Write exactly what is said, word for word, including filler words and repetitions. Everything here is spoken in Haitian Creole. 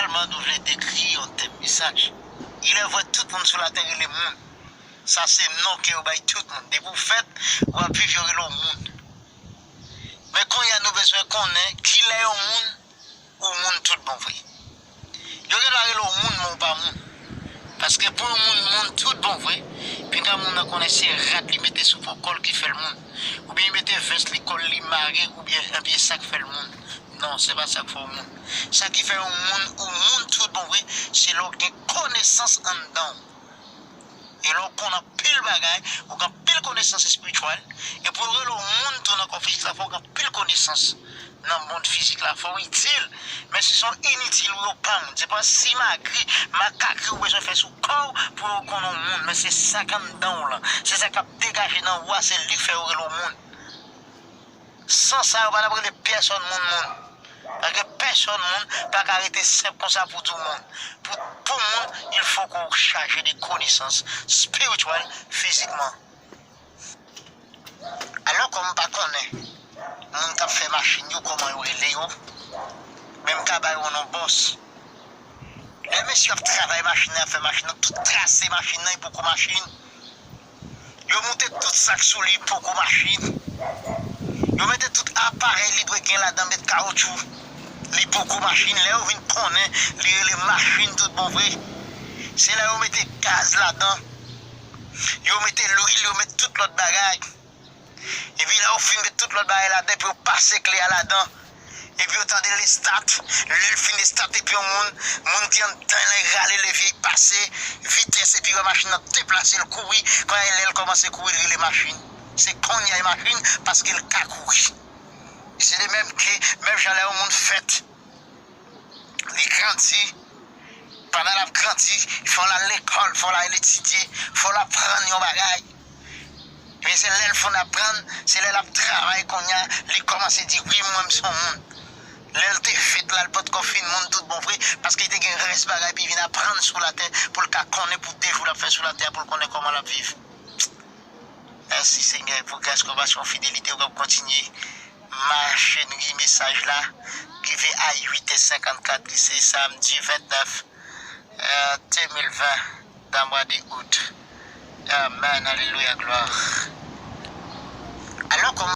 Kòman nou vle dekri yon tèm mesaj? Il est vrai, tout moun sou latè rele moun. Sa se non ke yo bay tout moun. Depi w fèt, w ap viv, yo rele w moun. Men kounye a nou bezwen konnen kilè yon moun ou moun tout bon vre. Yo gen dwa rele w moun, men w pa moun. Paske pou yon moun moun tout bon vre, pinga moun nan konnen se rad li mete sou po kò l ki fè l moun. Oubyen li mete vès li, kòl li mare, oubyen, ebyen sa k fè l moun. Non, se pa sa k fè w moun. Sa ki fè yon moun ou moun tout bon vre, se lè w gen konesans anndan w. E lè w konn anpil bagay, ou gen anpil konesans espirityèl, e pou yo rele w moun tou nan kò fizik la, fò w gen anpil konesans nan mond fizik la, fò w itil. Men si se yon initil ou yo pa moun, se pa simagri, makakri ou bezwen fè sou kò w pou yo konnen w moun, men se sa k anndan w lan, se sa k ap degaje nan ou a, se li k fè yo rele w moun. San sa, yo pa t ap rele pèsòn moun moun. Paske pèsòn moun pa ka rete senp konsa pou di w moun. Pou, pou moun, il faut que w chaje de konesans espirityèl, fizikman. Alò, kòm m pa konnen moun k ap fè machin yo, kòman yo rele yo, men m ka ba yo non bòs. Lè mesye ap travay machin nan, ap fè machin nan, tout trase machin nan, e poko machin. Yo moute tout sa k sou li, poko machin. Yo mete tout aparèy li dwe gen ladan, met kawotchou, li poko machin. Lè yo vin konnen li rele machin tout bon vre, se lè yo mete gaz ladan, yo mete lwil, yo met tout lòt bagay. Epi lè yo fin met tout lòt bagay ladan, epi yo pase kle a ladan, epi yo tande l estat. Lè l fin estat, epi yon moun, moun ki anndan l lan rale levye, l pase vitès, epi wè machin nan deplase, l kouri. Kounye a, lè l kòmanse kouri, l rele machin. Se kounye a l machin, paske l ka kouri. E se de menm ke, menm jan lè yon moun fèt, li grandi, pandan l ap grandi, fò l al lekòl, fò l al etidye, fò l aprann yon bagay. Ebyen, se lè l fin aprann, se lè l ap travay kounye a, li kòmanse di, "Wi, mwen, m se yon moun." Lè l te fèt la, l potko fin moun tout bon vre, paske li te gen rès bagay, epi vin aprann sou latè, pou l ka konnen pou de jou l ap fè sou latè a, pou l konnen kòman l ap viv. Mèsi, Senyè, pou gras, konpasyon, fidelite w k ap kontinye machenri mesaj la, ki rive a uit è senkannkat, ki se samdi vennèf, eh, de mil ven, dan mwa de out. Amèn, alelouya, glwa. Alò, kòm